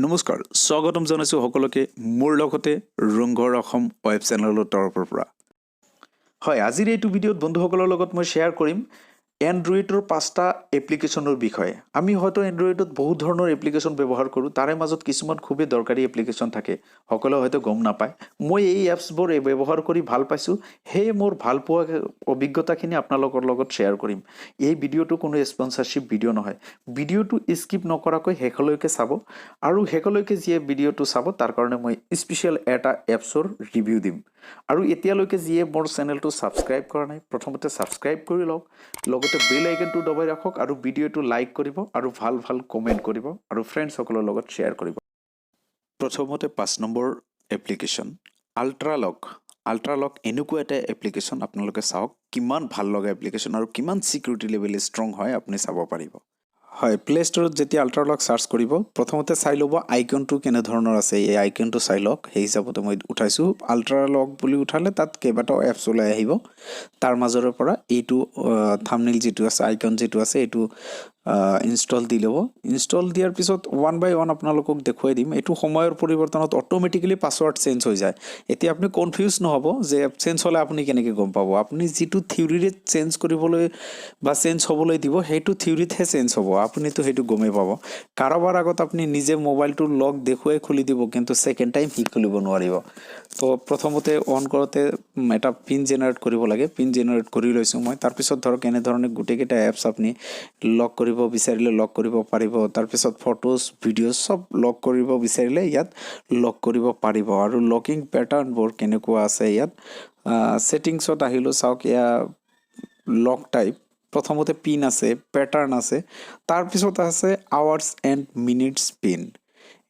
নমস্কাৰ, স্বাগতম জনাইছোঁ সকলোকে মোৰ লগতে ৰংঘৰ অসম ৱেব চেনেলৰ তৰফৰ পৰা। হয়, আজিৰ এইটো ভিডিঅ'ত বন্ধুসকলৰ লগত মই শ্বেয়াৰ কৰিম এণ্ড্ৰইডৰ পাঁচটা এপ্লিকেশ্যনৰ বিষয়ে। আমি হয়তো এণ্ড্ৰইডত বহুত ধৰণৰ এপ্লিকেশ্যন ব্যৱহাৰ কৰোঁ। তাৰে মাজত কিছুমান খুবেই দৰকাৰী এপ্লিকেশ্যন থাকে, সকলোৱে হয়তো গম নাপায়। মই এই এপছবোৰ ব্যৱহাৰ কৰি ভাল পাইছোঁ, সেয়ে মোৰ ভাল পোৱা অভিজ্ঞতাখিনি আপোনালোকৰ লগত শ্বেয়াৰ কৰিম। এই ভিডিঅ'টো কোনো স্পনচাৰশ্বিপ ভিডিঅ' নহয়। ভিডিঅ'টো স্কিপ নকৰাকৈ শেষলৈকে চাব আৰু শেষলৈকে যিয়ে ভিডিঅ'টো চাব, তাৰ কাৰণে মই স্পেচিয়েল এটা এপছৰ ৰিভিউ দিম। আৰু এতিয়ালৈকে যিয়ে মোৰ চেনেলটো ছাবস্ক্ৰাইব কৰা নাই, প্ৰথমতে ছাবস্ক্ৰাইব কৰি লওক, লগতে বেল আইকনটো দবাই ৰাখক আৰু ভিডিঅ'টো লাইক কৰিব আৰু ভাল ভাল কমেণ্ট কৰিব আৰু ফ্ৰেণ্ডছসকলৰ লগত শ্বেয়াৰ কৰিব। প্ৰথমতে 5 নম্বৰ এপ্লিকেশ্যন আল্ট্ৰালক। আল্ট্ৰালক এনেকুৱা এটা এপ্লিকেশ্যন, আপোনালোকে চাওক কিমান ভাল লগা এপ্লিকেশ্যন আৰু কিমান ছিকিউৰিটি লেভেল ষ্ট্ৰং হয়, আপুনি চাব পাৰিব। হয়, প্লে ষ্ট'ৰত যেতিয়া আল্ট্ৰালক চাৰ্চ কৰিব, প্ৰথমতে চাই ল'ব আইকনটো কেনেধৰণৰ আছে। এই আইকনটো চাই লওক, সেই হিচাপতে মই উঠাইছোঁ। আল্ট্ৰালক বুলি উঠালে তাত কেইবাটাও এপছ ওলাই আহিব। তাৰ মাজৰে পৰা এইটো থামনেইল যিটো আছে, আইকন যিটো আছে, এইটো ইনষ্টল দি ল'ব। ইনষ্টল দিয়াৰ পিছত ওৱান বাই ওৱান আপোনালোকক দেখুৱাই দিম। এইটো সময়ৰ পৰিৱৰ্তনত অট'মেটিকেলি পাছৱৰ্ড চেঞ্জ হৈ যায়। এতিয়া আপুনি কনফিউজ নহ'ব যে চেঞ্জ হ'লে আপুনি কেনেকৈ গম পাব। আপুনি যিটো থিয়ৰিৰে চেঞ্জ কৰিবলৈ বা চেঞ্জ হ'বলৈ দিব, সেইটো থিয়ৰিতহে চেঞ্জ হ'ব। আপুনিতো সেইটো গমেই পাব। কাৰোবাৰ আগত আপুনি নিজে মোবাইলটোৰ লক দেখুৱাই খুলি দিব, কিন্তু ছেকেণ্ড টাইম সি খুলিব নোৱাৰিব। তো প্ৰথমতে অন কৰোঁতে এটা পিন জেনেৰেট কৰিব লাগে। পিন জেনেৰেট কৰি লৈছোঁ মই। তাৰপিছত ধৰক এনেধৰণে গোটেইকেইটা এপছ আপুনি লক কৰিব বিচাৰিলে লক কৰিব পাৰিব। তাৰপিছত ফটোজ, ভিডিঅ'জ চব লক কৰিব বিচাৰিলে ইয়াত লক কৰিব পাৰিব। আৰু লকিং পেটাৰ্ণবোৰ কেনেকুৱা আছে, ইয়াত ছেটিংছত আহিলোঁ। চাওক, এয়া লক টাইপ, প্ৰথমতে পিন আছে, পেটাৰ্ণ আছে, তাৰপিছত আছে আৱাৰ্ছ এণ্ড মিনিটছ পিন।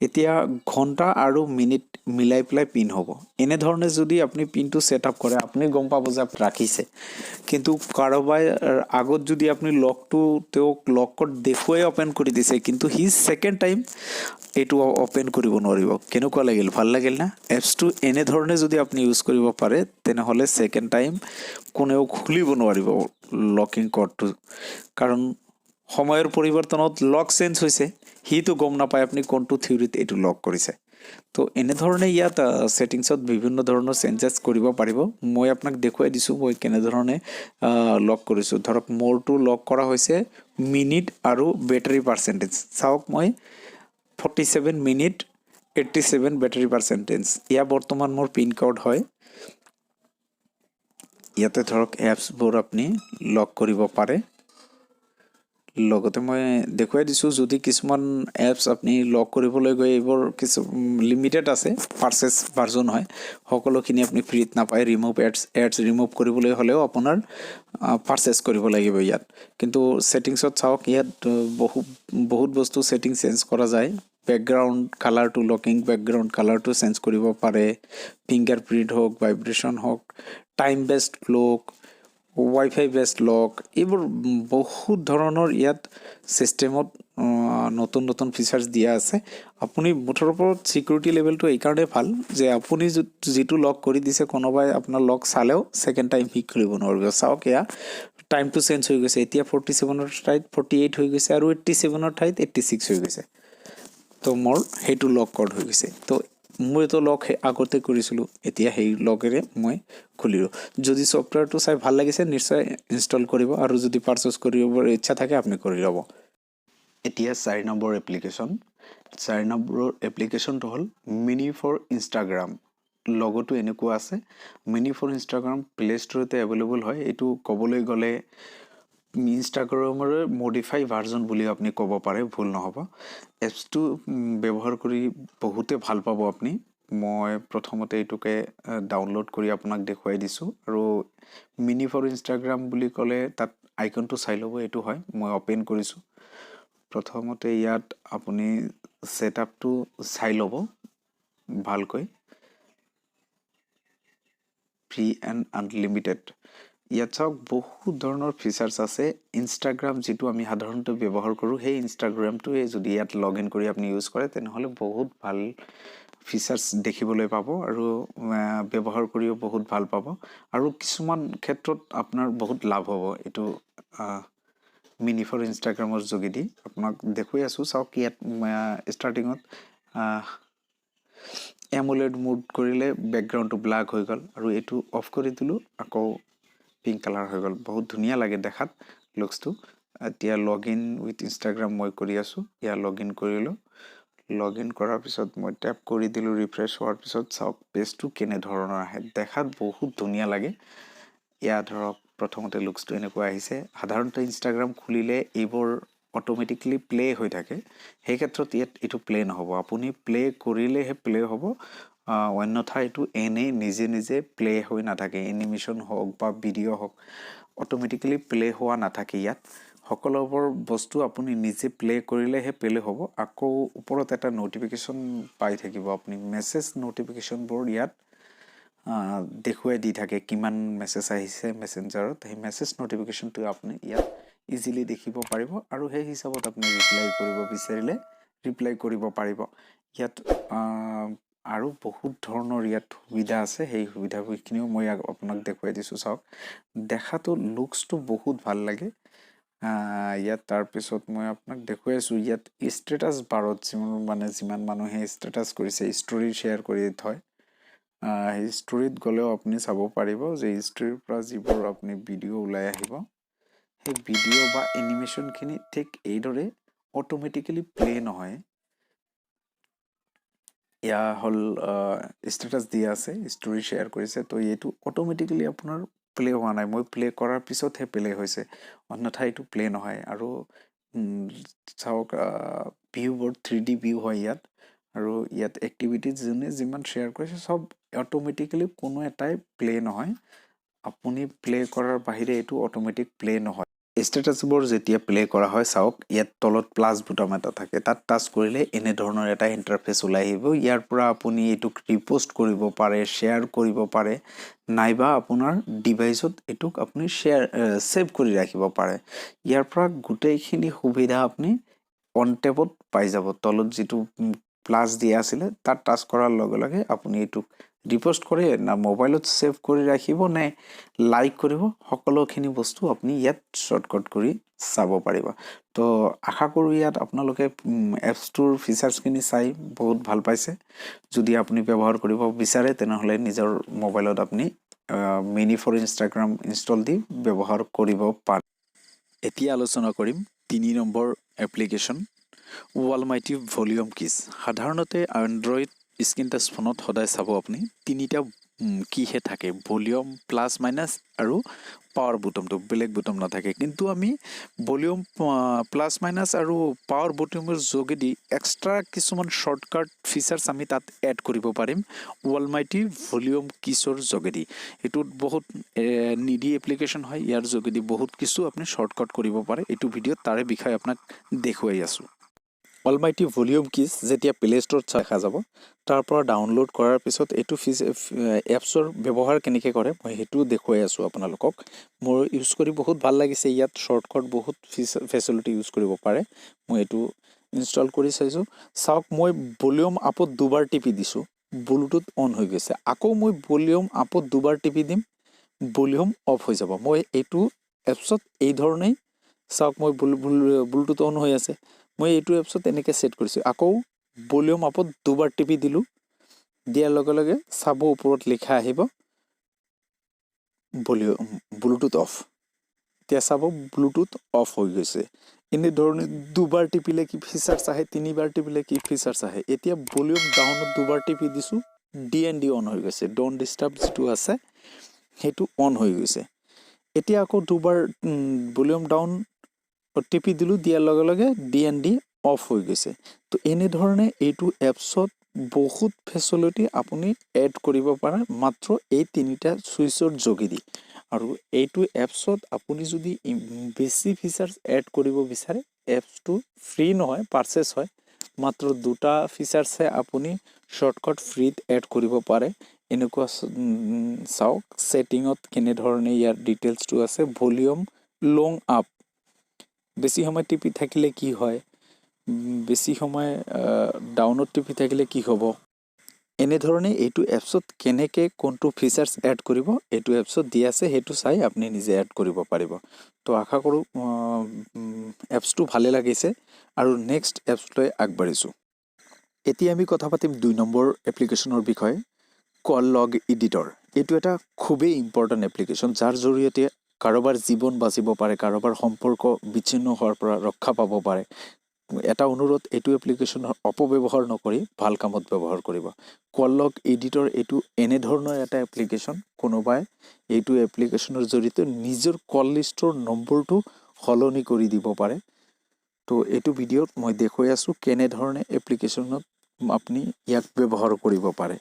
এতিয়া ঘণ্টা আৰু মিনিট মিলাই পেলাই পিন হ'ব। এনেধৰণে যদি আপুনি পিনটো ছেট আপ কৰে, আপুনি গম পাব যে আপুনি ৰাখিছে। কিন্তু কাৰোবাৰ আগত যদি আপুনি লকটো তেওঁক লকত দেখুৱাই অ'পেন কৰি দিছে, কিন্তু সি ছেকেণ্ড টাইম এইটো অ'পেন কৰিব নোৱাৰিব। কেনেকুৱা লাগিল? ভাল লাগিল না এপছটো? এনেধৰণে যদি আপুনি ইউজ কৰিব পাৰে, তেনেহ'লে ছেকেণ্ড টাইম কোনেও খুলিব নোৱাৰিব লকিং ক'ডটো। কাৰণ সময়ৰ পৰিৱৰ্তনত লক চেঞ্জ হৈছে, সিটো গম নাপায় আপুনি কোনটো থিয়ৰিত এইটো লক কৰিছে। তো এনেধৰণে ইয়াত ছেটিংছত বিভিন্ন ধৰণৰ চেঞ্জেছ কৰিব পাৰিব। মই আপোনাক দেখুৱাই দিছোঁ মই কেনেধৰণে লক কৰিছোঁ। ধৰক মোৰটো লক কৰা হৈছে মিনিট আৰু বেটাৰী পাৰ্চেণ্টেজ। চাওক, মই 47 minute 87 battery percentage, এয়া বৰ্তমান মোৰ পিন ক'ড হয়। ইয়াতে ধৰক এপছবোৰ আপুনি লক কৰিব পাৰে। লগতে মই দেখুৱাই দিছোঁ, যদি কিছুমান এপছ আপুনি লক কৰিবলৈ গৈ, এইবোৰ কিছু লিমিটেড আছে, পাৰ্চেছ ভাৰ্জন হয়, সকলোখিনি আপুনি ফ্ৰীত নাপায়। ৰিমুভ এডছ, এডছ ৰিমুভ কৰিবলৈ হ'লেও আপোনাৰ পাৰ্চেছ কৰিব লাগিব ইয়াত। কিন্তু ছেটিংছত চাওক, ইয়াত বহু বহুত বস্তু ছেটিং চেঞ্জ কৰা যায়। বেকগ্ৰাউণ্ড কালাৰটো, লকিং বেকগ্ৰাউণ্ড কালাৰটো চেঞ্জ কৰিব পাৰে, ফিংগাৰ প্ৰিণ্ট হওক, ভাইব্ৰেশ্যন হওক, time based lock, WiFi based lock, এইবোৰ বহুত ধৰণৰ ইয়াত ছিষ্টেমত নতুন নতুন ফিচাৰ্ছ দিয়া আছে। আপুনি মুঠৰ ওপৰত ছিকিউৰিটি লেভেলটো এইকাৰণেই ভাল যে আপুনি যিটো লক কৰি দিছে, কোনোবাই আপোনাৰ লক চালেও ছেকেণ্ড টাইম সি খুলিব নোৱাৰিব। চাওক, এয়া টাইমটো চেঞ্জ হৈ গৈছে। এতিয়া 47ৰ ঠাইত 48 হৈ গৈছে আৰু 87ৰ ঠাইত 86 হৈ গৈছে। তো মোৰ সেইটো লক ক'ড হৈ গৈছে। তো মই এইটো লক আগতে কৰিছিলোঁ, এতিয়া সেই লগেৰে মই খুলিলোঁ। যদি ছফ্টৱেৰটো চাই ভাল লাগিছে, নিশ্চয় ইনষ্টল কৰিব আৰু যদি পাৰচেছ কৰিবৰ ইচ্ছা থাকে, আপুনি কৰি ল'ব। এতিয়া 4 নম্বৰ এপ্লিকেশ্যন। 4 নম্বৰৰ এপ্লিকেশ্যনটো হ'ল মিনি ফৰ ইনষ্টাগ্ৰাম। লগতো এনেকুৱা আছে, মিনি ফৰ ইনষ্টাগ্ৰাম প্লে ষ্ট'ৰতে এভেইলেবল হয়। এইটো ক'বলৈ গ'লে ইনষ্টাগ্ৰামৰে মডিফাই ভাৰ্জন বুলি আপুনি ক'ব পাৰে, ভুল নহ'ব। এপছটো ব্যৱহাৰ কৰি বহুতে ভাল পাব আপুনি। মই প্ৰথমতে এইটোকে ডাউনলোড কৰি আপোনাক দেখুৱাই দিছোঁ। আৰু মিনি ফৰ ইনষ্টাগ্ৰাম বুলি ক'লে তাত আইকনটো চাই ল'ব, এইটো হয়। মই অ'পেন কৰিছোঁ। প্ৰথমতে ইয়াত আপুনি ছেটআপটো চাই ল'ব ভালকৈ। Free and unlimited. ইয়াত চাওক, বহুত ধৰণৰ ফিচাৰ্ছ আছে। ইনষ্টাগ্ৰাম যিটো আমি সাধাৰণতে ব্যৱহাৰ কৰোঁ, সেই ইনষ্টাগ্ৰামটোৱে যদি ইয়াত লগ ইন কৰি আপুনি ইউজ কৰে, তেনেহ'লে বহুত ভাল ফিচাৰ্ছ দেখিবলৈ পাব আৰু ব্যৱহাৰ কৰিও বহুত ভাল পাব আৰু কিছুমান ক্ষেত্ৰত আপোনাৰ বহুত লাভ হ'ব এইটো মিনি ফৰ ইনষ্টাগ্ৰামৰ যোগেদি। আপোনাক দেখুৱাই আছোঁ, চাওক, ইয়াত ষ্টাৰ্টিঙত এমোলেড মোড কৰিলে বেকগ্ৰাউণ্ডটো ব্লেক হৈ গ'ল আৰু এইটো অফ কৰি দিলোঁ, আকৌ পিংক কালাৰ হৈ গ'ল। বহুত ধুনীয়া লাগে দেখাত লুকছটো। এতিয়া লগ ইন উইথ ইনষ্টাগ্ৰাম মই কৰি আছোঁ। ইয়াৰ লগ ইন কৰিলোঁ। লগ ইন কৰাৰ পিছত মই টেপ কৰি দিলোঁ। ৰিফ্ৰেছ হোৱাৰ পিছত চাওক পেজটো কেনেধৰণৰ আহে। দেখাত বহুত ধুনীয়া লাগে। ইয়াত ধৰক প্ৰথমতে লুকছটো এনেকুৱা আহিছে। সাধাৰণতে ইনষ্টাগ্ৰাম খুলিলে এইবোৰ অট'মেটিকলি প্লে' হৈ থাকে। সেই ক্ষেত্ৰত ইয়াত এইটো প্লে' নহ'ব। আপুনি প্লে' কৰিলেহে প্লে' হ'ব, অন্যথা এইটো এনেই নিজে নিজে প্লে' হৈ নাথাকে। এনিমেশ্যন হওক বা ভিডিঅ' হওক, অট'মেটিকেলি প্লে' হোৱা নাথাকে। ইয়াত সকলোবোৰ বস্তু আপুনি নিজে প্লে' কৰিলেহে প্লে' হ'ব। আকৌ ওপৰত এটা ন'টিফিকেশ্যন পাই থাকিব আপুনি। মেছেজ ন'টিফিকেশ্যনবোৰ ইয়াত দেখুৱাই দি থাকে, কিমান মেছেজ আহিছে মেছেঞ্জাৰত। সেই মেছেজ ন'টিফিকেশ্যনটো আপুনি ইয়াত ইজিলি দেখিব পাৰিব আৰু সেই হিচাপত আপুনি ৰিপ্লাই কৰিব বিচাৰিলে ৰিপ্লাই কৰিব পাৰিব। ইয়াত আৰু বহুত ধৰণৰ ইয়াত সুবিধা আছে। সেই সুবিধাখিনিও মই আপোনাক দেখুৱাই দিছোঁ। চাওক, দেখাটো লুকছটো বহুত ভাল লাগে ইয়াত। তাৰপিছত মই আপোনাক দেখুৱাই আছোঁ, ইয়াত ষ্টেটাছ বাৰত যিমান মানে যিমান মানুহে ষ্টেটাছ কৰিছে, ষ্টৰি শ্বেয়াৰ কৰি থয়, সেই ষ্টৰিত গ'লেও আপুনি চাব পাৰিব যে ষ্টৰিৰ পৰা যিবোৰ আপুনি ভিডিঅ' ওলাই আহিব, সেই ভিডিঅ' বা এনিমেশ্যনখিনি ঠিক এইদৰে অট'মেটিকেলি প্লে' নহয়। এয়া হ'ল ষ্টেটাছ দিয়া আছে, ষ্টৰি শ্বেয়াৰ কৰিছে, তো এইটো অট'মেটিকেলি আপোনাৰ প্লে' হোৱা নাই। মই প্লে' কৰাৰ পিছতহে প্লে' হৈছে, অন্যথা এইটো প্লে' নহয়। আৰু চাওক, ভিউবোৰ 3D view হয় ইয়াত। আৰু ইয়াত এক্টিভিটিজ যোনে যিমান শ্বেয়াৰ কৰিছে, চব অট'মেটিকেলি কোনো এটাই প্লে' নহয়। আপুনি প্লে' কৰাৰ বাহিৰে এইটো অট'মেটিক প্লে' নহয়। ষ্টেটাছবোৰ যেতিয়া প্লে' কৰা হয়, চাওক ইয়াত তলত প্লাছ বুটাম এটা থাকে। তাত টাচ কৰিলে এনেধৰণৰ এটা ইণ্টাৰফেচ ওলাই আহিব। ইয়াৰ পৰা আপুনি এইটোক ৰিপ'ষ্ট কৰিব পাৰে, শ্বেয়াৰ কৰিব পাৰে, নাইবা আপোনাৰ ডিভাইচত এইটোক আপুনি শ্বেয়াৰ ছেভ কৰি ৰাখিব পাৰে। ইয়াৰ পৰা গোটেইখিনি সুবিধা আপুনি অন টেপত পাই যাব। তলত যিটো প্লাছ দিয়া আছিলে, তাত টাচ কৰাৰ লগে লগে আপুনি এইটোক ৰিপ'ষ্ট কৰে না মোবাইলত ছেভ কৰি ৰাখিব নে লাইক কৰিব, সকলোখিনি বস্তু আপুনি ইয়াত শ্বৰ্টকাট কৰি চাব পাৰিব। তো আশা কৰোঁ ইয়াত আপোনালোকে এপছটোৰ ফিচাৰ্ছখিনি চাই বহুত ভাল পাইছে। যদি আপুনি ব্যৱহাৰ কৰিব বিচাৰে, তেনেহ'লে নিজৰ মোবাইলত আপুনি মিনি ফৰ ইনষ্টাগ্ৰাম ইনষ্টল দি ব্যৱহাৰ কৰিব পাৰে। এতিয়া আলোচনা কৰিম 3 নম্বৰ এপ্লিকেশ্যন ৱালমাইটি ভলিউম কিজ। সাধাৰণতে এণ্ড্ৰইড স্ক্ৰীণ টাচ ফোনত সদায় চাব আপুনি তিনিটা কিহে থাকে, ভলিউম, প্লাছ, মাইনাছ আৰু পাৱাৰ বুটমটো। বেলেগ বুটম নাথাকে। কিন্তু আমি ভলিউম, প্লাছ, মাইনাছ আৰু পাৱাৰ বুটমৰ যোগেদি এক্সট্ৰা কিছুমান শ্বৰ্টকাট ফিচাৰ্ছ আমি তাত এড কৰিব পাৰিম ৱালমাইটি ভলিউম কিছৰ যোগেদি। এইটোত বহুত নিডি এপ্লিকেশ্যন হয়। ইয়াৰ যোগেদি বহুত কিছু আপুনি শ্বৰ্টকাট কৰিব পাৰে। এইটো ভিডিঅ'ত তাৰে বিষয়ে আপোনাক দেখুৱাই আছোঁ। অলমাইটি ভলিউম কিজ যেতিয়া প্লে ষ্ট'ৰত দেখা যাব, তাৰ পৰা ডাউনলোড কৰাৰ পিছত এইটো এপছৰ ব্যৱহাৰ কেনেকৈ কৰে, মই সেইটোও দেখুৱাই আছোঁ আপোনালোকক। মোৰ ইউজ কৰি বহুত ভাল লাগিছে। ইয়াত শ্বৰ্টকাট বহুত ফেচিলিটি ইউজ কৰিব পাৰে। মই এইটো ইনষ্টল কৰি চাইছোঁ। চাওক, মই ভলিউম আপত দুবাৰ টিপি দিছোঁ, ব্লুটুথ অন হৈ গৈছে। আকৌ মই ভলিউম আপত দুবাৰ টিপি দিম, ভলিউম অফ হৈ যাব। মই এইটো এপছত এই ধৰণেই, চাওক, মই ব্লুটুথ অন হৈ আছে। মই এইটো এপছত এনেকৈ ছেট কৰিছোঁ। আকৌ ভলিউম আপত দুবাৰ টিপি দিলোঁ। দিয়াৰ লগে লগে চাব ওপৰত লিখা আহিব ভলিউম ব্লুটুথ অফ। এতিয়া চাব ব্লুটুথ অফ হৈ গৈছে। এনেধৰণে দুবাৰ টিপিলে কি ফিচাৰ্ছ আহে, তিনিবাৰ টিপিলে কি ফিচাৰ্ছ আহে। এতিয়া ভলিউম ডাউনত দুবাৰ টিপি দিছোঁ, ডিএনডি অন হৈ গৈছে। Don't disturb যিটো আছে, সেইটো অন হৈ গৈছে। এতিয়া আকৌ দুবাৰ ভলিউম ডাউন টিপি দিলোঁ। দিয়াৰ লগে লগে ডিএনডি অফ হৈ গৈছে। তো এনেধৰণে এইটো এপছত বহুত ফেচিলিটি আপুনি এড কৰিব পাৰে মাত্ৰ এই তিনিটা চুইচৰ যোগেদি। আৰু এইটো এপছত আপুনি যদি বেছি ফিচাৰ্ছ এড কৰিব বিচাৰে, এপছটো ফ্ৰী নহয়, পাৰচেছ হয়। মাত্ৰ দুটা ফিচাৰ্ছহে আপুনি শ্বৰ্টকাট ফ্ৰীত এড কৰিব পাৰে। এনেকুৱা চাওক, ছেটিঙত কেনেধৰণে ইয়াৰ ডিটেইলছটো আছে। ভলিউম লং আপ বেছি সময় টিপি থাকিলে কি হয়, বেছি সময় ডাউনত টিপি থাকিলে কি হ'ব, এনেধৰণে এইটো এপছত কেনেকৈ কোনটো ফিচাৰ্ছ এড কৰিব, এইটো এপছত দি আছে। সেইটো চাই আপুনি নিজে এড কৰিব পাৰিব। তো আশা কৰোঁ এপছটো ভালে লাগিছে আৰু নেক্সট এপছলৈ আগবাঢ়িছোঁ। এতিয়া আমি কথা পাতিম 2 নম্বৰ এপ্লিকেশ্যনৰ বিষয়ে, কল লগ এডিটৰ। এইটো এটা খুবেই ইম্পৰ্টেণ্ট এপ্লিকেশ্যন, যাৰ জৰিয়তে কাৰোবাৰ জীৱন বাচিব পাৰে, কাৰোবাৰ সম্পৰ্ক বিচ্ছিন্ন হোৱাৰ পৰা ৰক্ষা পাব পাৰে। এটা অনুৰোধ, এইটো এপ্লিকেশ্যনৰ অপব্যৱহাৰ নকৰি ভাল কামত ব্যৱহাৰ কৰিব। কল লগ এডিটৰ এইটো এনেধৰণৰ এটা এপ্লিকেশ্যন, কোনোবাই এইটো এপ্লিকেশ্যনৰ জৰিয়তে নিজৰ কল লিষ্টৰ নম্বৰটো সলনি কৰি দিব পাৰে। তো এইটো ভিডিঅ'ত মই দেখুৱাই আছোঁ কেনেধৰণে এপ্লিকেশ্যনত আপুনি ইয়াক ব্যৱহাৰ কৰিব পাৰে।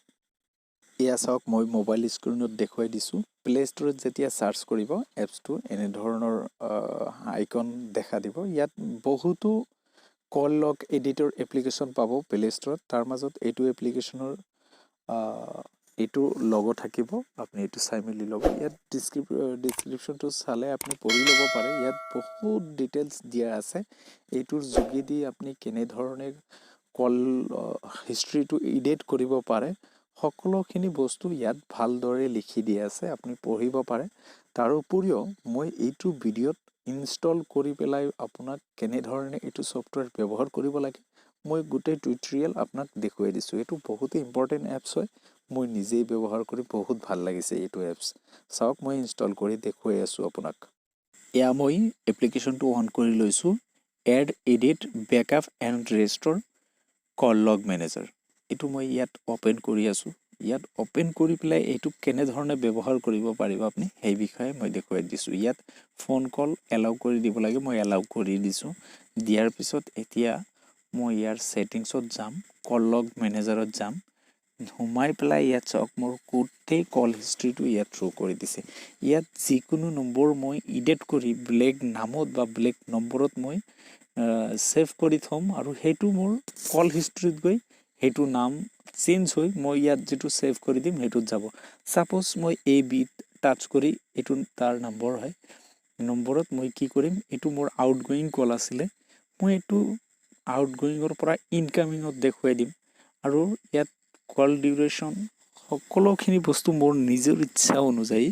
এয়া চাওক, মই মোবাইল স্ক্ৰীণত দেখুৱাই দিছোঁ। প্লে' ষ্ট'ৰত যেতিয়া চাৰ্চ কৰিব, এপছটো এনেধৰণৰ আইকন দেখা দিব। ইয়াত বহুতো কল লগ এডিটৰ এপ্লিকেশ্যন পাব প্লে' ষ্ট'ৰত। তাৰ মাজত এইটো এপ্লিকেশ্যনৰ এইটো লগ থাকিব। আপুনি এইটো চাই মেলি ল'ব। ইয়াত ডিছক্ৰিপশ্যনটো চালে আপুনি পঢ়ি ল'ব পাৰে। ইয়াত বহুত ডিটেইলছ দিয়া আছে। এইটোৰ যোগেদি আপুনি কেনেধৰণে কল হিষ্ট্ৰীটো এডিট কৰিব পাৰে, সকলোখিনি বস্তু ইয়াত ভালদৰে লিখি দিয়া আছে, আপুনি পঢ়িব পাৰে। তাৰ উপৰিও মই এইটো ভিডিঅ'ত ইনষ্টল কৰি পেলাই আপোনাক কেনেধৰণে এইটো ছফ্টৱেৰ ব্যৱহাৰ কৰিব লাগে, মই গোটেই টিউটৰিয়েল আপোনাক দেখুৱাই দিছোঁ। এইটো বহুতেই ইম্পৰ্টেণ্ট এপছ হয়। মই নিজেই ব্যৱহাৰ কৰি বহুত ভাল লাগিছে এইটো এপছ। চাওক, মই ইনষ্টল কৰি দেখুৱাই আছোঁ আপোনাক। এয়া মই এপ্লিকেশ্যনটো অন কৰি লৈছোঁ, Add, Edit, Backup and Restore Call Log Manager। এইটো মই ইয়াত অ'পেন কৰি আছোঁ। ইয়াত অ'পেন কৰি পেলাই এইটো কেনেধৰণে ব্যৱহাৰ কৰিব পাৰিব আপুনি, সেই বিষয়ে মই দেখুৱাই দিছোঁ। ইয়াত ফোন কল এলাউ কৰি দিব লাগে। মই এলাউ কৰি দিছোঁ। দিয়াৰ পিছত এতিয়া মই ইয়াৰ ছেটিংছত যাম, কল লগ মেনেজাৰত যাম। সোমাই পেলাই ইয়াত চাওক, মোৰ গোটেই কল হিষ্ট্ৰীটো ইয়াত শ্ব' কৰি দিছে। ইয়াত যিকোনো নম্বৰ মই ইডিট কৰি বেলেগ নামত বা বেলেগ নম্বৰত মই ছেভ কৰি থ'ম আৰু সেইটো মোৰ কল হিষ্ট্ৰীত গৈ সেইটো নাম চেঞ্জ হৈ মই ইয়াত যিটো ছেভ কৰি দিম, সেইটোত যাব। ছাপ'জ মই এ বিত টাচ কৰি, এইটো তাৰ নম্বৰ হয়, নম্বৰত মই কি কৰিম? এইটো মোৰ আউট গয়িং কল আছিলে। মই এইটো আউট গয়িঙৰ পৰা ইনকামিঙত দেখুৱাই দিম আৰু ইয়াত কল ডিউৰেশ্যন, সকলোখিনি বস্তু মোৰ নিজৰ ইচ্ছা অনুযায়ী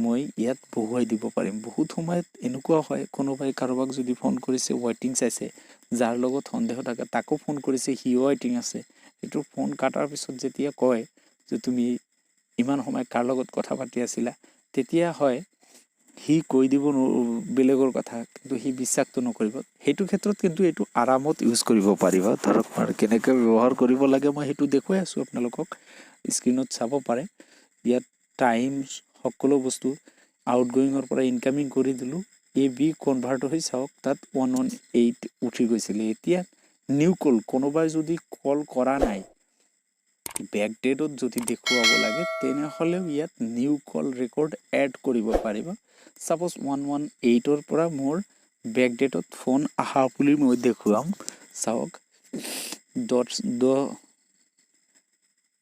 মই ইয়াত বহুৱাই দিব পাৰিম। বহুত সময়ত এনেকুৱা হয়, কোনোবাই কাৰোবাক যদি ফোন কৰিছে, ৱেইটিং চাইছে, যাৰ লগত সন্দেহ থাকে তাকো ফোন কৰিছে, সিও ৱেইটিং আছে। সেইটো ফোন কটাৰ পিছত যেতিয়া কয় যে তুমি ইমান সময় কাৰ লগত কথা পাতি আছিলা, তেতিয়া হয় সি কৈ দিব বেলেগৰ কথা, কিন্তু সি বিশ্বাসটো নকৰিব। সেইটো ক্ষেত্ৰত কিন্তু এইটো আৰামত ইউজ কৰিব পাৰিব। ধৰক কেনেকৈ ব্যৱহাৰ কৰিব লাগে, মই সেইটো দেখুৱাই আছোঁ আপোনালোকক। স্ক্ৰীণত চাব পাৰে। ইয়াত টাইম, সকলো বস্তু আউট গয়িঙৰ পৰা ইনকামিং কৰি দিলোঁ। এ বি কনভাৰ্ট হৈ চাওক, তাত 118 উঠি গৈছিলে। এতিয়া নিউ কল, কোনোবাই যদি কল কৰা নাই, বেক ডেটত যদি দেখুৱাব লাগে, তেনেহ'লেও ইয়াত নিউ কল ৰেকৰ্ড এড কৰিব পাৰিব। ছাপ'জ 118ৰ পৰা মোৰ বেক ডেটত ফোন অহা বুলি মই দেখুৱাম। চাওক, ডট দ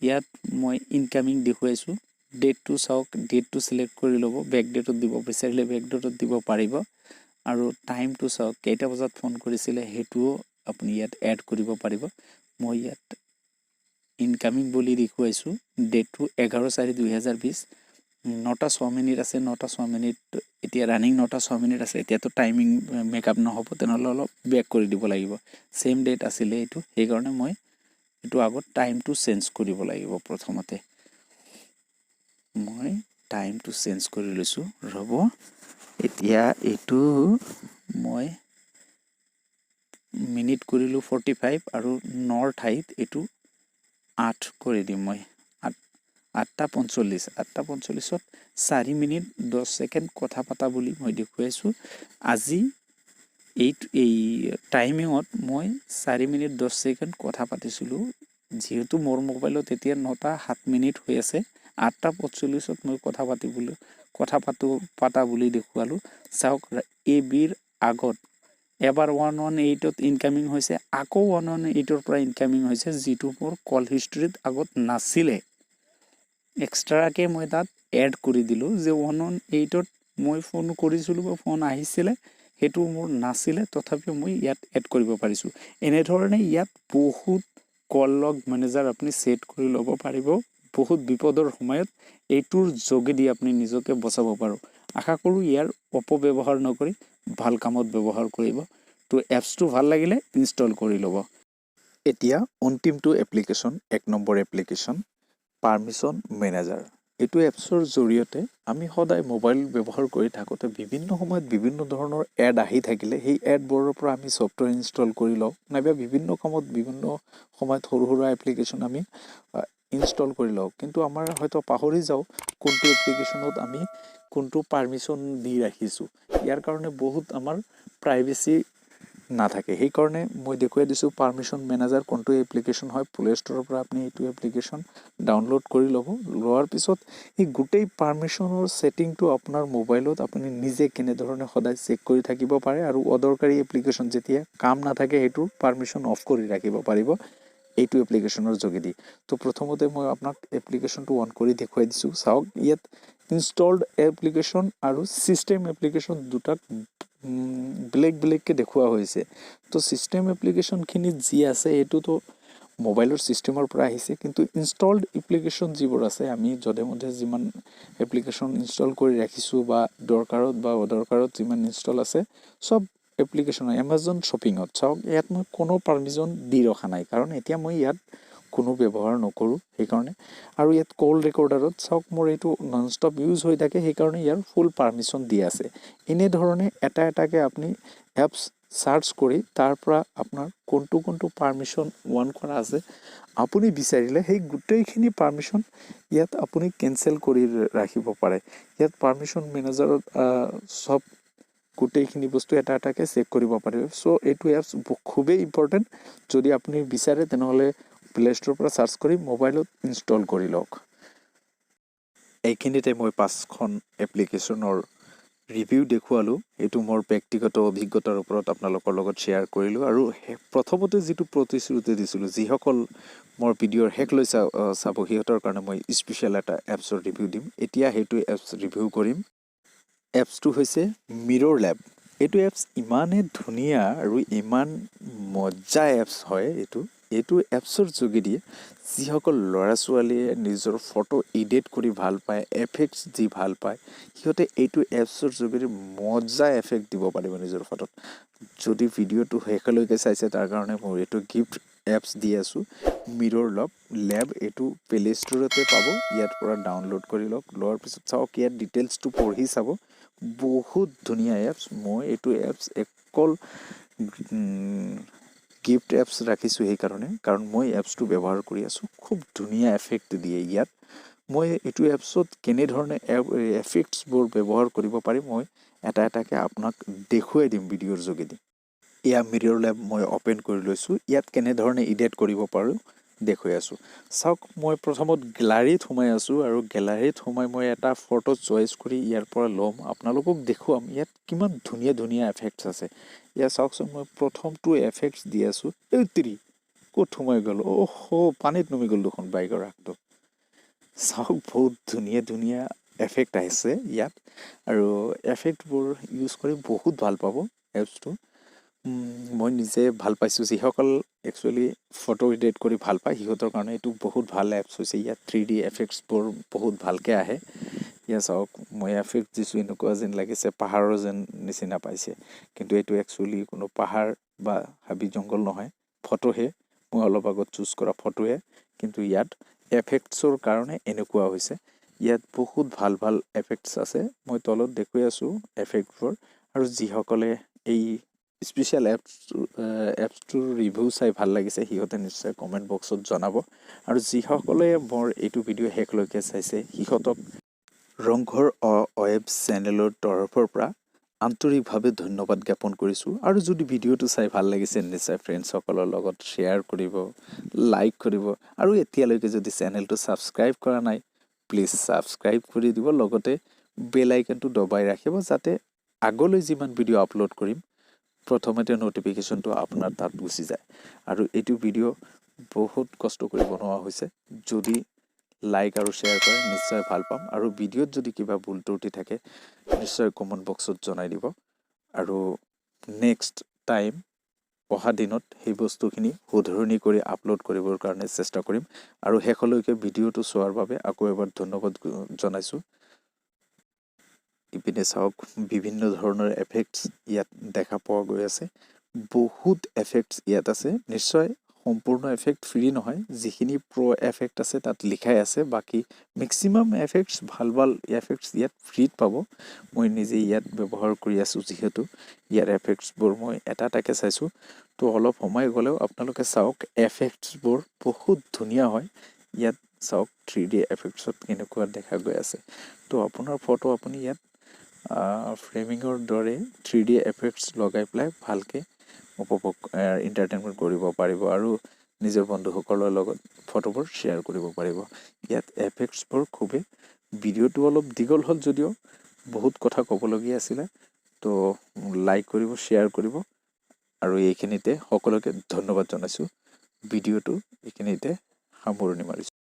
ইয়াত মই ইনকামিং দেখুৱাইছোঁ। ডেটটো চাওক, ডেটটো চিলেক্ট কৰি ল'ব। বেক ডেটত দিব বিচাৰিলে বেক ডেটত দিব পাৰিব। আৰু টাইমটো চাওক, কেইটা বজাত ফোন কৰিছিলে, সেইটোও আপুনি ইয়াত এড কৰিব পাৰিব। মই ইয়াত ইনকামিং বুলি দেখুৱাইছোঁ। ডেটটো 11/4/2020, 9টা 6 মিনিট আছে। 9টা 6 মিনিট এতিয়া ৰানিং 9টা 6 মিনিট আছে। এতিয়াতো টাইমিং মেকআপ নহ'ব, তেনেহ'লে অলপ বেক কৰি দিব লাগিব। ছেইম ডেট আছিলে এইটো, সেইকাৰণে মই এইটো আগত টাইমটো চেঞ্জ কৰিব লাগিব। প্ৰথমতে মই টাইমটো চেঞ্জ কৰি লৈছোঁ, ৰ'ব। এতিয়া এইটো মই মিনিট কৰিলোঁ 45 আৰু নৰ ঠাইত এইটো 8 কৰি দিম মই। 8টা 45, 8টা 45ত 4 মিনিট 10 ছেকেণ্ড কথা পতা বুলি মই দেখুৱাইছোঁ। আজি এই টাইমিঙত মই 4 মিনিট 10 ছেকেণ্ড কথা পাতিছিলোঁ। যিহেতু মোৰ মোবাইলত এতিয়া 9টা 7 মিনিট হৈ আছে, 8টা 45ত মই কথা পাতা বুলি দেখুৱালোঁ। চাওক, এ বিৰ আগত এবাৰ 118ত ইনকামিং হৈছে, আকৌ 118ৰ পৰা ইনকামিং হৈছে, যিটো মোৰ কল হিষ্ট্ৰীত আগত নাছিলে। এক্সট্ৰাকৈ মই তাত এড কৰি দিলোঁ যে 118ত মই ফোন কৰিছিলোঁ বা ফোন আহিছিলে, সেইটো মোৰ নাছিলে, তথাপিও মই ইয়াত এড কৰিব পাৰিছোঁ। এনেধৰণে ইয়াত বহুত কল লগ মেনেজাৰ আপুনি ছেট কৰি ল'ব পাৰিব। বহুত বিপদৰ সময়ত এইটোৰ যোগেদি আপুনি নিজকে বচাব পাৰোঁ। আশা কৰোঁ ইয়াৰ অপব্যৱহাৰ নকৰি ভাল কামত ব্যৱহাৰ কৰিব। তো এপছটো ভাল লাগিলে ইনষ্টল কৰি ল'ব। এতিয়া অন্তিমটো application, 1 number application, permission manager. এইটো এপছৰ জৰিয়তে আমি সদায় মোবাইল ব্যৱহাৰ কৰি থাকোঁতে বিভিন্ন সময়ত বিভিন্ন ধৰণৰ এড আহি থাকিলে সেই এডবোৰৰ পৰা আমি ছফ্টৱেৰ ইনষ্টল কৰি লওঁ, নাইবা বিভিন্ন কামত বিভিন্ন সময়ত সৰু সুৰা এপ্লিকেশ্যন আমি ইনষ্টল কৰি লওঁ। কিন্তু আমাৰ হয়তো পাহৰি যাওঁ কোনটো এপ্লিকেশ্যনত আমি কোনটো পাৰ্মিশ্যন দি ৰাখিছোঁ। ইয়াৰ কাৰণে বহুত আমাৰ প্ৰাইভেচি নাথাকে। সেইকাৰণে মই দেখুৱাই দিছোঁ পাৰ্মিশ্যন মেনেজাৰ কোনটো এপ্লিকেশ্যন হয়। প্লে ষ্ট'ৰৰ পৰা আপুনি এইটো এপ্লিকেশ্যন ডাউনলোড কৰি ল'ব। লোৱাৰ পিছত এই গোটেই পাৰ্মিশ্যনৰ ছেটিংটো আপোনাৰ মোবাইলত আপুনি নিজে কেনেধৰণে সদায় চেক কৰি থাকিব পাৰে আৰু অদৰকাৰী এপ্লিকেশ্যন যেতিয়া কাম নাথাকে, সেইটোৰ পাৰ্মিশ্যন অফ কৰি ৰাখিব পাৰিব এইটো এপ্লিকেশ্যনৰ যোগেদি। তো প্ৰথমতে মই আপোনাক এপ্লিকেশ্যনটো অন কৰি দেখুৱাই দিছোঁ। চাওক, ইয়াত ইনষ্টলড এপ্লিকেশ্যন আৰু ছিষ্টেম এপ্লিকেশ্যন দুটাক বেলেগ বেলেগকৈ দেখুওৱা হৈছে। তো ছিষ্টেম এপ্লিকেশ্যনখিনিত যি আছে, এইটোতো মোবাইলৰ ছিষ্টেমৰ পৰা আহিছে। কিন্তু ইনষ্টলড এপ্লিকেশ্যন যিবোৰ আছে, আমি যধে মধে যিমান এপ্লিকেশ্যন ইনষ্টল কৰি ৰাখিছোঁ বা দৰকাৰত বা অদৰকাৰত যিমান ইনষ্টল আছে, চব এপ্লিকেশ্যন। এমাজন শ্বপিঙত চাওক, ইয়াত মই কোনো পাৰ্মিশ্যন দি ৰখা নাই, কাৰণ এতিয়া মই ইয়াত কোনো ব্যৱহাৰ নকৰোঁ সেইকাৰণে। আৰু ইয়াত কল ৰেকৰ্ডাৰত চাওক, মোৰ এইটো নন ষ্টপ ইউজ হৈ থাকে, সেইকাৰণে ইয়াৰ ফুল পাৰ্মিশ্যন দি আছে। এনেধৰণে এটা এটাকৈ আপুনি এপছ চাৰ্চ কৰি তাৰ পৰা আপোনাৰ কোনটো কোনটো পাৰ্মিশ্যন অন কৰা আছে, আপুনি বিচাৰিলে সেই গোটেইখিনি পাৰ্মিশ্যন ইয়াত আপুনি কেঞ্চেল কৰি ৰাখিব পাৰে। ইয়াত পাৰ্মিশ্যন মেনেজাৰত চব গোটেইখিনি বস্তু এটা এটাকৈ চেক কৰিব পাৰিব। চ' এইটো এপছ খুবেই ইম্পৰ্টেণ্ট। যদি আপুনি বিচাৰে, তেনেহ'লে প্লে ষ্ট'ৰৰ পৰা চাৰ্চ কৰি মোবাইলত ইনষ্টল কৰি লওক। এইখিনিতে মই পাঁচখন এপ্লিকেশ্যনৰ ৰিভিউ দেখুৱালোঁ। এইটো মোৰ ব্যক্তিগত অভিজ্ঞতাৰ ওপৰত আপোনালোকৰ লগত শ্বেয়াৰ কৰিলোঁ। আৰু প্ৰথমতে যিটো প্ৰতিশ্ৰুতি দিছিলোঁ, যিসকল মোৰ ভিডিঅ'ৰ শেষলৈ চাব, সিহঁতৰ কাৰণে মই স্পেচিয়েল এটা এপছৰ ৰিভিউ দিম। এতিয়া সেইটো এপছ ৰিভিউ কৰিম। এপছটো হৈছে মিৰৰ লেব। এইটো এপছ ইমানেই ধুনীয়া আৰু ইমান মজা এপছ হয় এইটো। এইটো এপছৰ যোগেদি যিসকল ল'ৰা ছোৱালীয়ে নিজৰ ফটো এডিট কৰি ভাল পায়, এফেক্টছ দি ভাল পায়, সিহঁতে এইটো এপছৰ যোগেদি মজা এফেক্ট দিব পাৰিব নিজৰ ফটোত। যদি ভিডিঅ'টো শেষলৈকে চাইছে, তাৰ কাৰণে মই এইটো গিফ্ট এপছ দি আছোঁ, মিৰৰ লেব। এইটো প্লে ষ্ট'ৰতে পাব। ইয়াৰ পৰা ডাউনলোড কৰি লওক। লোৱাৰ পিছত চাওক, ইয়াত ডিটেইলছটো পঢ়ি চাব। বহুত ধুনীয়া এপছ। মই এইটো এপছ অকল গিফ্ট এপছ ৰাখিছোঁ সেইকাৰণে, কাৰণ মই এপছটো ব্যৱহাৰ কৰি আছোঁ। খুব ধুনীয়া এফেক্ট দিয়ে ইয়াত। মই এইটো এপছত কেনেধৰণে এফেক্টছবোৰ ব্যৱহাৰ কৰিব পাৰি, মই এটা এটাকৈ আপোনাক দেখুৱাই দিম ভিডিঅ'ৰ যোগেদি। এয়া মিৰৰ লেব মই অ'পেন কৰি লৈছোঁ। ইয়াত কেনেধৰণে এডিট কৰিব পাৰোঁ দেখুৱাই আছোঁ। চাওক, মই প্ৰথমত গেলাৰীত সোমাই আছোঁ আৰু গেলাৰীত সোমাই মই এটা ফটো চইচ কৰি ইয়াৰ পৰা ল'ম। আপোনালোকক দেখুৱাম ইয়াত কিমান ধুনীয়া ধুনীয়া এফেক্টছ আছে। ইয়াত চাওকচোন, মই প্ৰথমটো এফেক্টছ দি আছোঁ। এই তিৰি, ক'ত সোমাই গ'ল? অ' পানীত নামি গ'ল দেখোন বাইকৰ আগটো। চাওক, বহুত ধুনীয়া ধুনীয়া এফেক্ট আহিছে ইয়াত আৰু এফেক্টবোৰ ইউজ কৰি বহুত ভাল পাব এপছটো। মই নিজে ভাল পাইছোঁ। যিসকল একচুৱেলি ফটো এডিট কৰি ভাল পায়, সিহঁতৰ কাৰণে এইটো বহুত ভাল এপছ হৈছে। ইয়াত 3D এফেক্টছবোৰ বহুত ভালকৈ আহে। ইয়াত চাওক, মই এফেক্ট দিছোঁ, এনেকুৱা যেন লাগিছে পাহাৰৰ যেন নিচিনা পাইছে। কিন্তু এইটো একচুৱেলি কোনো পাহাৰ বা হাবি জংঘল নহয়, ফটোহে। মই অলপ আগত চুজ কৰা ফটোহে, কিন্তু ইয়াত এফেক্টছৰ কাৰণে এনেকুৱা হৈছে। ইয়াত বহুত ভাল ভাল এফেক্টছ আছে। মই তলত দেখুৱাই আছোঁ এফেক্টবোৰ। আৰু যিসকলে এই স্পেচিয়েল এপছটোৰ ৰিভিউ চাই ভাল লাগিছে, সিহঁতে নিশ্চয় কমেণ্ট বক্সত জনাব। আৰু যিসকলে মোৰ এইটো ভিডিঅ' শেষলৈকে চাইছে, সিহঁতক ৰংঘৰ ৱেব চেনেলৰ তৰফৰ পৰা আন্তৰিকভাৱে ধন্যবাদ জ্ঞাপন কৰিছোঁ। আৰু যদি ভিডিঅ'টো চাই ভাল লাগিছে, নিশ্চয় ফ্ৰেণ্ডছসকলৰ লগত শ্বেয়াৰ কৰিব, লাইক কৰিব। আৰু এতিয়ালৈকে যদি চেনেলটো ছাবস্ক্ৰাইব কৰা নাই, প্লিজ ছাবস্ক্ৰাইব কৰি দিব। লগতে বেল আইকনটো দবাই ৰাখিব, যাতে আগলৈ যিমান ভিডিঅ' আপলোড কৰিম, প্ৰথমতে ন'টিফিকেশ্যনটো আপোনাৰ তাত গুচি যায়। আৰু এইটো ভিডিঅ' বহুত কষ্ট কৰি বনোৱা হৈছে। যদি লাইক আৰু শ্বেয়াৰ কৰে, নিশ্চয় ভাল পাম। আৰু ভিডিঅ'ত যদি কিবা ভুল ত্ৰুটি থাকে, নিশ্চয় কমেণ্ট বক্সত জনাই দিব আৰু নেক্সট টাইম অহা দিনত সেই বস্তুখিনি শুধৰণি কৰি আপলোড কৰিবৰ কাৰণে চেষ্টা কৰিম। আৰু শেষলৈকে ভিডিঅ'টো চোৱাৰ বাবে আকৌ এবাৰ ধন্যবাদ জনাইছোঁ। ইপিনে চাওক, বিভিন্ন ধৰণৰ এফেক্টছ ইয়াত দেখা পোৱা গৈ আছে। বহুত এফেক্টছ ইয়াত আছে। নিশ্চয় সম্পূৰ্ণ এফেক্ট ফ্ৰী নহয়, যিখিনি প্ৰ' এফেক্ট আছে তাত লিখাই আছে। বাকী মেক্সিমাম এফেক্টছ, ভাল ভাল এফেক্টছ ইয়াত ফ্ৰীত পাব। মই নিজে ইয়াত ব্যৱহাৰ কৰি আছোঁ, যিহেতু ইয়াৰ এফেক্টছবোৰ মই এটা এটাকৈ চাইছোঁ। তো অলপ সময় গ'লেও আপোনালোকে চাওক, এফেক্টছবোৰ বহুত ধুনীয়া হয়। ইয়াত চাওক, 3D এফেক্টছত কেনেকুৱা দেখা গৈ আছে। তো আপোনাৰ ফটো আপুনি ইয়াত ফ্ৰেমিঙৰ দৰে 3D effects লগাই পেলাই ভালকৈ উপভোগ, এণ্টাৰটেইনমেণ্ট কৰিব পাৰিব আৰু নিজৰ বন্ধুসকলৰ লগত ফটোবোৰ শ্বেয়াৰ কৰিব পাৰিব। ইয়াত এফেক্টছবোৰ খুবেই। ভিডিঅ'টো অলপ দীঘল হ'ল যদিও বহুত কথা ক'বলগীয়া আছিলে। তো লাইক কৰিব, শ্বেয়াৰ কৰিব আৰু এইখিনিতে সকলোকে ধন্যবাদ জনাইছোঁ। ভিডিঅ'টো এইখিনিতে সামৰণি মাৰিছোঁ।